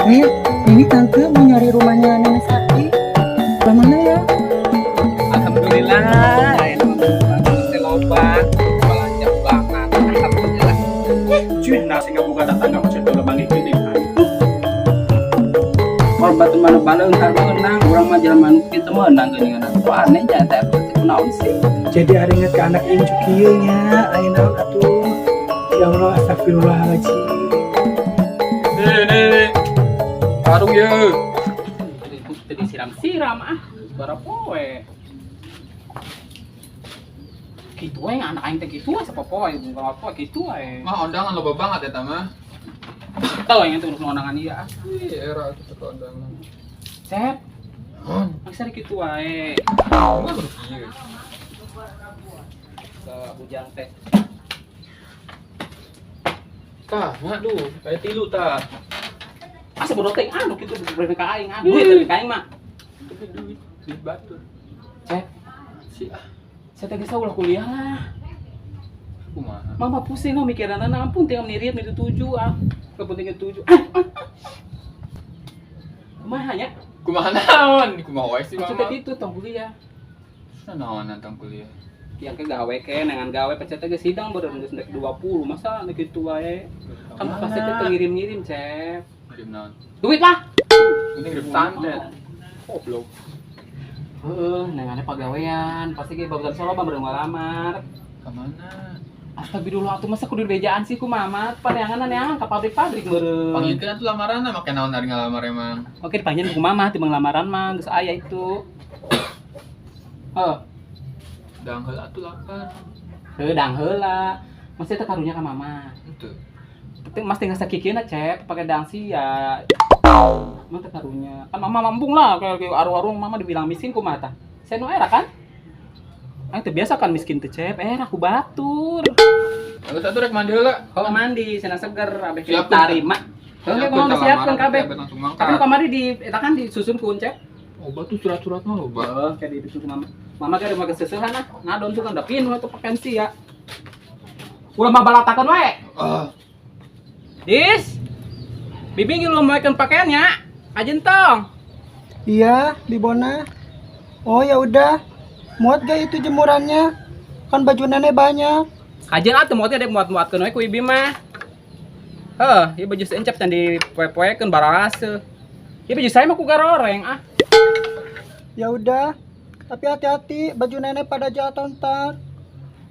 Nih, ini tante mau nyari rumahnya Nenek Sakti. Sebelah mana ya? Alhamdulillah, ini mah teh loba, belanja banget. Alhamdulillah. Cuy, nasi ngabuka tetangga masih udah bangkit gini. Kalau batu mana baleung har meunang, urang mah jelema nu kitu meunang geuningan. Kok aneh nya teh teh kunaon sih? Jadi ari inget ke anak incu kieu nya, aya naon atuh. Ya Allah, astagfirullahaladzim. Nih, nih, nih. Karung ye. Tadi siram-siram ah, bara poe. Kitu we anak aing teh kitu we sapopoe, bukan poe kitu we. Mah undangan loba banget ya mah. Tahu yang itu urus undangan ieu ah. Ih, era itu ke undangan. Sep, Hon, masa kitu wae. mah kudu kieu. Ke bujang teh. Tah, nya duh, kayak tilu tah. Asa bodoh teh anu kitu bere ka aing, ah duit dari ka aing mah. Tapi duit, duit batur. Cep, Si ah, saya teh geus ulah kuliah lah. Kumaha? Mama pusing no mikiran ampun tinggal menirit itu tujuh ah. Kepentingan tujuh. Ah, ah, ah. Kumaha nya? Kumaha naon? Kumaha wae sih Maksudnya mama? gitu tong kuliah. Nah, naon tentang kuliah? Yang ke gawe ke nengan gawe pecet teh sidang baru geus nek 20 masa nek kitu wae. Kan pasti teh ngirim-ngirim, Cep. Ngirim naon? Duit lah. Ini ngirim santet. Goblok. Heeh, nengane pagawean, pasti ge bagusan solo baru ngalamar. Kemana? Astagfirullah, atuh masa kudu bejaan sih ku mama, paneangan neangan ka pabrik-pabrik meureun. Panggilkeun atuh lamaran make naon ari ngalamar emang. Oke, dipanggil ku mama timbang lamaran mah geus aya itu. Heuh, Dang heula atuh lapar. Heuh dang heula. Masih teh karunya ka mama. Henteu. Penting mas tinggal sakikieuna Cep, pakai dang sia. Mah teh karunya. Kan mama mambung lah kayak aru-arung mama dibilang miskin kumaha tah. Saya nu era kan? Aing teu biasa kan miskin teh Cep, era ku batur. Geus atuh rek mandi heula. Kalau mandi, cenah seger, abeh Siapkeun, tarima. Heuh, ge mama siapkeun kabeh. Langsung mangkat. Tapi nu kamari di eta kan disusun ku Encep. Obat tuh surat-surat mah loba. Heeh, kayak disusun ku mama. Mama kan udah keseusehan ah. Ngadon tuh kan udah pinuh atuh pakaian sia. Ulah mah balatakeun we. Ah, Dis. Bibi ngilu moekeun pakaiannya. Ajen tong. Iya, Bibona. Oh ya udah. Muat gak itu jemurannya? Kan baju nenek banyak. Kajen atuh moal teh muat-muatkeun we ku bibi mah. Heuh, ieu baju si Encep can dipoe-poekeun bararase. Ieu baju saya mah ku garoreng ah. Ya udah. Tapi hati-hati, baju nenek pada jatuh ntar.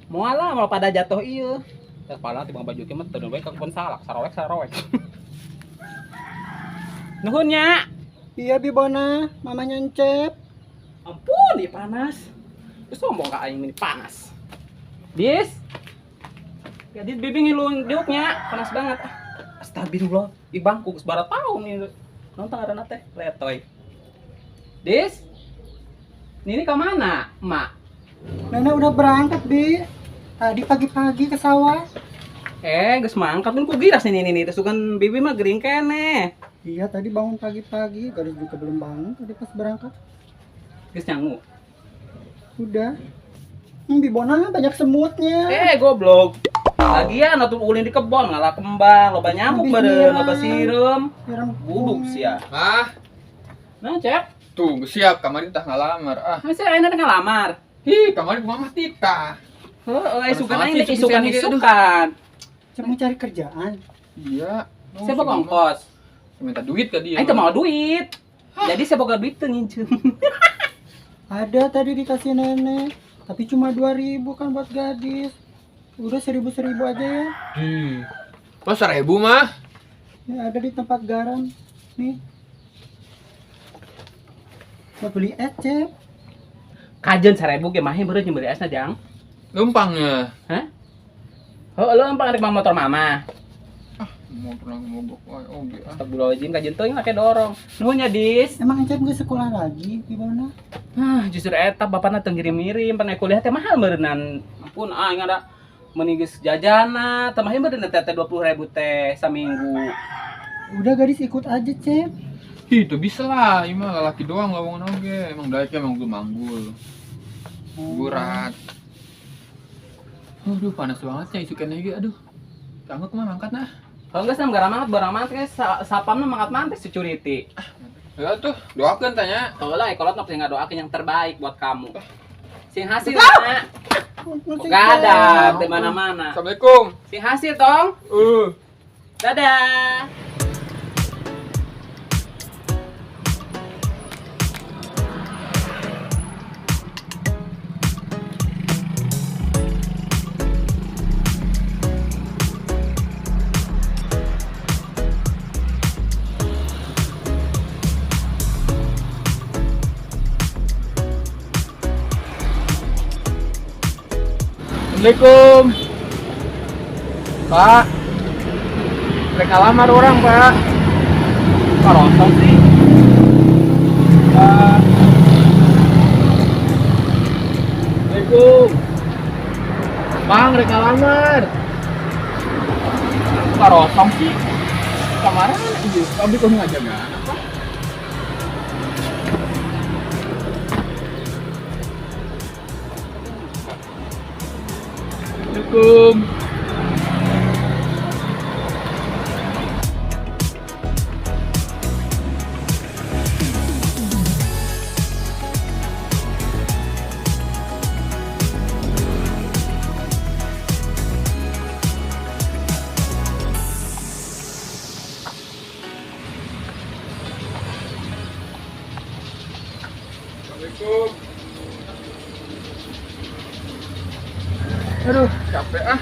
Moal lah, moal pada jatuh ieu. Ya kepala timbang baju kieu mah teu we ka kebon salak, sarowek sarowek. Nuhun nya. Iya Bibona, mamanya Encep. Ampun, ieu panas. Terus sombong ka aing ini panas. Dis. Ya dis bibi ngilu diuknya, panas banget. Astagfirullah, ih bangku geus bara tahun ieu. Naon tah ngaranna teh? Letoy. Dis. Nini ke mana, Emak? Nenek udah berangkat, Bi. Tadi pagi-pagi ke sawah. Eh, geus mangkat pun ku giras nih nini teh sugan bibi mah gering keneh. Iya, tadi bangun pagi-pagi. Gadis juga belum bangun tadi pas berangkat. Geus nyangu. Udah. Bibona banyak semutnya. Eh, goblok. Lagian atuh ulin di kebon ngalah kembang, loba nyamuk Habis beureum, nyiram. Loba sireum. Siram. Buduk sia. Ah, Nah, Cep. Tuh geus siap kamari tah ngalamar ah. Masih ayeuna teh ngalamar. Hi, kamari mama titah. Heeh, isukan Panas aing banget dek sih, isukan isukan ge, aduh. isukan. Cuma mau cari kerjaan. Iya. Saya boga ongkos. Minta duit tadi. Aing teh mau duit. Jadi saya boga duit teu nginceum. Ada tadi dikasih nenek. Tapi cuma 2000 kan buat gadis. Udah 1000 1000 aja ya. Oh, 1000 mah. Ini ada di tempat garam. Nih. Mau beli es, Cep. Kajeun 1000 ge mah meureun beli esna, Jang. Lempangnya. Hah? Heuh, lempang rek motor mama. Ah, mau pernah mogok wae oge ah. Astagfirullahaladzim, kajeun teuing make dorong. Nuhun ya, Dis. Emang Encep nggak sekolah lagi gimana? Ah, justru eta bapakna teu ngirim-ngirim, pan kuliah teh mahal meureunnan. Ampun, aing ada meuni geus jajana, teh mah meureun teh teh 20.000 teh saminggu. Udah gadis ikut aja, Cep. Ih, itu bisa lah, ini mah lelaki doang lowongan oge. Emang daek emang gue manggul. Berat. Aduh, panas banget ya isukan lagi, aduh. Tangguh mah mangkat nah. Kalau enggak sam gara mangat barang mangat teh sapamna mangat mangat security. Ya tuh, doakeun tanya. Tolong lah, kalau nok sing ngadoakeun yang terbaik buat kamu. Sing hasil na. Gak ada di mana-mana. Assalamualaikum. Sing hasil tong. Dadah. Assalamualaikum. Pak. Mereka lamar orang, Pak. Korosong sih. Pak. Assalamualaikum. Bang, mereka lamar. Korosong sih. Kemarin iya, tapi kok ngajaga apa? Assalamualaikum. Assalamualaikum. Aduh, capek ah.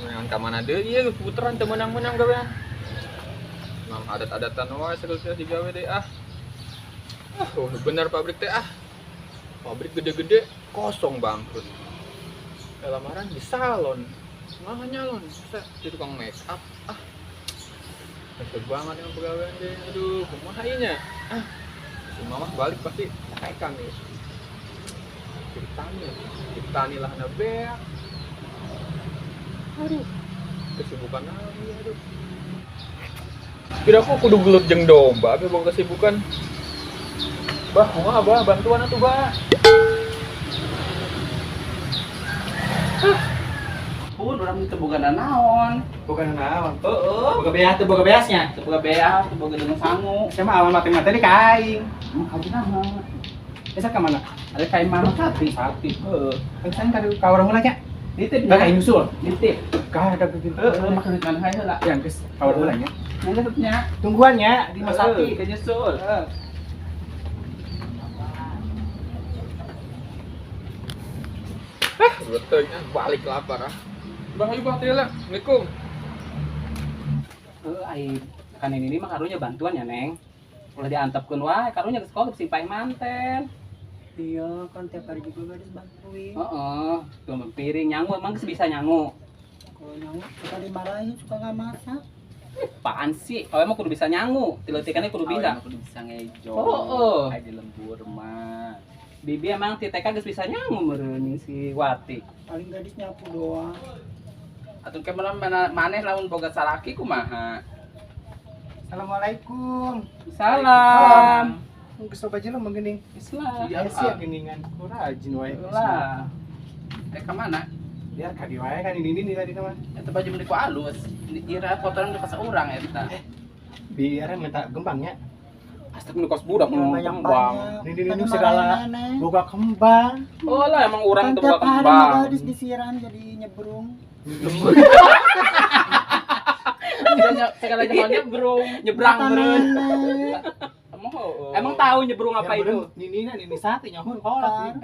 Jangan ka mana deui ieu puteran teu meunang-meunang gawean. Mam adat-adatan wae segala digawe deui ah. Ah, oh, bener pabrik teh ah. Pabrik gede-gede kosong bangkrut. Lamaran di salon. Mah nyalon, bisa jadi tukang make up ah. Kesel banget dengan pegawaian deh. Aduh, kumaha ieu nya? Ah. Si mama balik pasti cakekan nih. Jadi tani lah na beak. Aduh, kesibukan lagi aduh. Kira aku kudu gelut jeung domba tapi boga kesibukan. Bah, kumaha bah, bantuan atuh bah. Pun urang teu boga naon. Boga naon? Heeh. Boga beas teu boga beasnya. Teu boga beas, teu boga dengan sangu. Saya mah awal mati-mati di ka aing. Kaji naon? Biasa ka mana? Ada kain mana sate? Sate. Heeh. Kan saya ka urang heula nya. Nitip. Enggak kayak nyusul. Nitip. Kah ada begitu. Heeh, makan duit mana heula. Ya geus ka urang heula nya. Nanya nya. Tungguan nya di Mas Sati. Ke nyusul. Heeh. Betul nya balik lapar ah. Bah, ayo bah teh lah. Assalamualaikum. Heeh, ai kan ini mah karunya bantuan ya, Neng. Ulah diantepkeun wae, karunya geus sekolah si pae manten. Iya, kan tiap hari juga gadis bantuin. Heeh, tuh piring nyangu emang geus bisa nyangu. Kalau nyangu suka dimarahin, suka nggak masak. Apaan sih? Oh, emang kudu bisa nyangu. Tiletikannya kudu bisa. Kudu bisa ngejo. Oh, oh. Kayak di lembur mah. Bibi emang ti TK geus bisa nyangu meureun si Wati. Paling gadis nyapu doang. Atuh ke mana maneh lamun boga salaki kumaha? Assalamualaikum. Salam. Geus loba jelema geuning. Islam. Iya sih geuningan. Ku rajin wae. Lah. Rek ka mana? Biar ka dieu wae kan ini ini tadi mah. Eta baju meni ku alus. Ira kotoran ka saurang eta. Biar minta gembangnya. Astagfirullah kos budak Jangan ngomong banyak kembang. banyak. Ini Kan segala dimarahin nenek. boga kembang. Oh lah emang urang Kan teu boga tiap hari mah kembang. gadis disiram jadi nyebrung. Segala nyaho nyebrung. Nyebrang Kata meureun. nenek. Emang heueuh. Emang tahu nyebrung apa itu? Nini na nini sate nyaho kolak.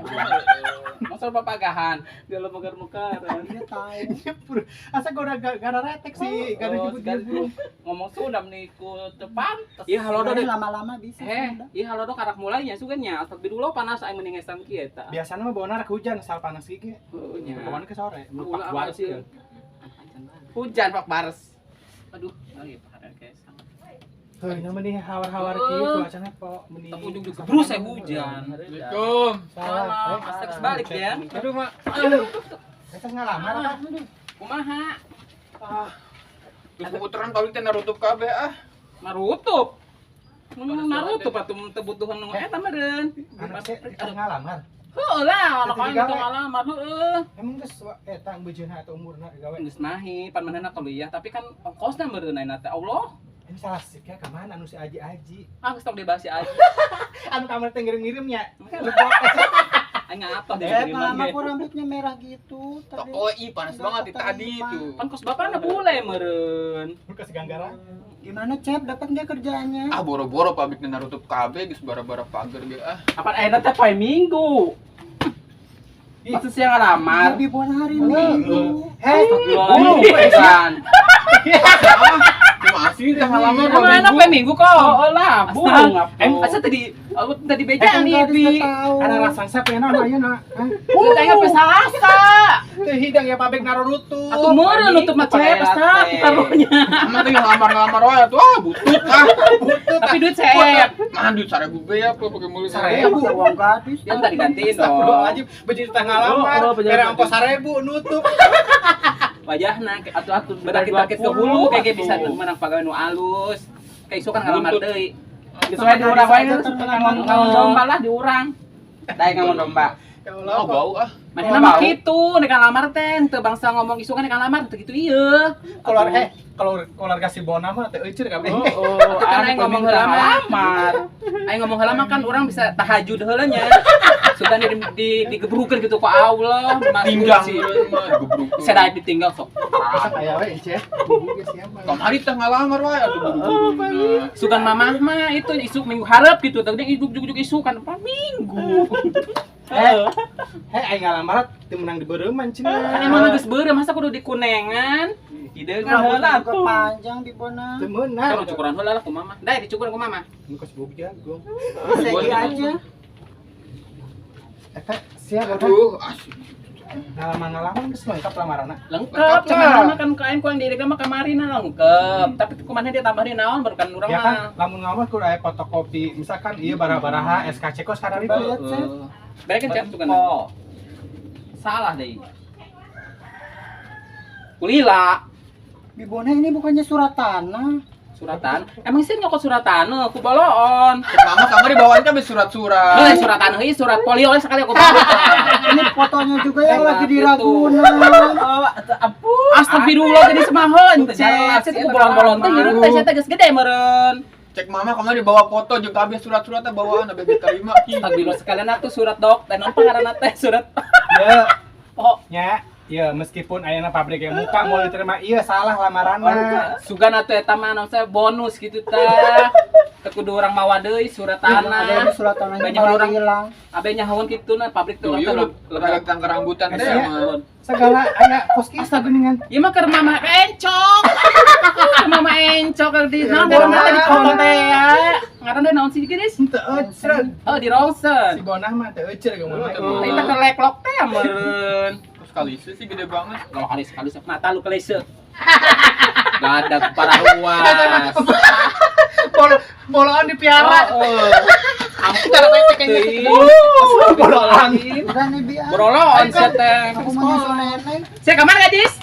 Masa papagahan. Galau mekar-mekaran. Dia tahu. Nyebrung. Asa gua gara retek sih, gara Oh, nyebut nyebrung. Ngomong Sunda meni ku teu pantes. Iya halodo Gadis deh. lama-lama bisa. Eh, Sunda. iya halodo karak mulainya sugan nya. Astagfirullah panas aing mending ngesang kieu eta. Biasana mah bawa narak hujan asal panas gigi. Heueuh nya. Pokoknya ke sore, Ulah melupak baris sih. ya. Hujan Pak Bares. Aduh, lagi parah kesang. Heuh, nama nih hawar-hawar kieu cuacana kok meni. Tapi ujung juga terus saya hujan. Assalamualaikum. Salah. Astag sebalik ya. Aduh, Mak. Eta ngalamar apa? Kumaha? Ah. Geus puteran paling teh narutup kabeh ah. Narutup. Mun narutup atuh teu butuhan nu eta meureun. Anak saya ngalamar. Heuh lah, anak Teu aing digawe. teu ngalamar heueuh. Emang geus eta beujeuhna atau umurna gawe. Geus mahi, pan manehna kuliah, tapi kan ongkosna meureun ayeuna teh Allah. Ini salah sih ya ka mana anu si Aji-aji. Ah, geus tong dibahas si Aji. Anu kamar teh ngirim-ngirimnya. Aing ngatoh deh Cep, kiriman lama ge. kok rambutnya merah gitu. Tadi Toko ih panas banget di tadi itu. Pan kos bapakna bule meureun. Lu kasih ganggaran. Gimana Cep, dapat nggak kerjaannya? Ah boro-boro pabriknya narutup kabeh geus bara-bara pagar ge ah. Apa ayeuna teh poe Minggu. Ih. Maksud sia ngalamar. Lebih buat hari Minggu. Hei, Buru kan. Cuma asli teh ngalamar Emang enak poe Minggu kok. Oh lah, burung Em, asa tadi aku tadi beja Kan nih, gadis Bi. nggak tahu. ada rasang siapa ya nama ayeuna? Hah? Teu ingat poe Salasa. Teu hidang ya pabrik narutup. Atuh meureun nutup mah Cep, asta taruhnya. Emang teh ngelamar-ngelamar wae atuh ah butut ah. Butut. Tapi duit Cep. Mah duit 1000 be ya pakai mulut. 1000. Pakai uang gadis. Ya entar digantiin dong. Astagfirullahaladzim, baju teh ngalamar, Oh, oh, mere ongkos 1000 nutup. Wajahna atuh-atuh berakit-rakit ke hulu kayak bisa menang pagawe nu alus. Kayak isu kan ngalamar deui. Geus wae di urang wae geus ngangon domba lah di urang. Daek ngangon domba. Ya Allah, Oh bau ah. Manehna mah kitu nek ngalamar teh teu bangsa ngomong isu kan nek ngalamar teu kitu ieu. keluar kalau keluarga si Bona mah teh euceur kabeh. Oh, Atuh kan aing ngomong heula mah. lamar. Aing ngomong heula mah kan urang bisa tahajud heula nya. Sugan di digebrukeun gitu ku Allah, masuk Tinggal sih. mah gebruk. Sedai ditinggal sok. Masa kaya we Ence. Bubu geus siapa? Kamari teh ngalamar wae atuh buru-buru. Sugan mamah mah itu isuk minggu harap gitu, tadi isuk juk juk isu kan apa minggu. Hei, aing ngalamar teu meunang di beureum cenah. Kan emang geus beureum masa kudu di kunengan. Hideungan Rambutnya heula juga tuh. panjang di Bona. Teu meunang. Kalau cukuran heula lah ku mama. Dai dicukuran ku mama. Nu kos bau jagung. Segi aja. Eta sia bodoh. Aduh, asik. Ngalamar-ngalamar geus lengkap lamaranna. Lengkap, Lengkap cuman mah kan ka aing ku yang direk mah kamarina lengkap. Tapi kumaha dia tambahin naon baru kan urang Ya kan, mah. lamun ngalamar kudu aya fotokopi. Misalkan ieu bara-baraha SKC kos kada itu. Lihat, Cep. Berekeun Cep sugan. Oh. Salah deui. Kulila. Bibona ini bukannya surat tanah. Suratan. Emang sih nyokot surat tanah ku boloon. Cek mama kamari bawaan kabeh surat-surat. Heuh, surat tanah ieu surat polio we sekali aku bawa. Ini fotonya juga yang lagi di Gitu. Ragunan. Oh, ampun. Astagfirullah jadi semaheun. Teu Cep, jelas, cep ieu ku bolon-bolon teh hirup teh sia teh geus gede meureun. Cek mama kamari bawa foto jeung kabeh surat-suratnya bawaan abeh diterima. Astagfirullah sekalian atuh surat dok, teh non pangaranna teh surat. Ya, Oh, nya, ya meskipun ayeuna pabrik yang muka mau diterima, iya salah lamaranna. sugan atuh eta mah naon saya bonus gitu tah. Teu kudu urang mawa deui surat Ada tanah. di surat tanahnya Banyak malah orang. hilang. Abe nyahoan kitu na pabrik Tuh, tuh ieu urang lu lega tangker rambutan teh Sia. mah. Segala aya kos kisah geuningan. Ieu mah keur mama encok. Keur mama encok keur di naon ngaranna teh di foto teh ya. Ngaranna naon sih geus? Teu euceur. Oh, di rongsen. Si Bonah mah teu euceur geus. Teu Kita ke leklok teh meureun. Terus kalise sih gede banget. Kalau kali sekali mata lu kelese. Badak parahuas. Boloan dipiara. Oh, Ampun teuing. Boloan. Udah nih Bi. ah. Broloan sia teh. Aku mau nyusul nenek. Sia ka mana gadis?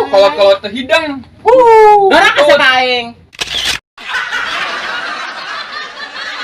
Kalau-kalau teh hidang. Dora ka sia ka aing.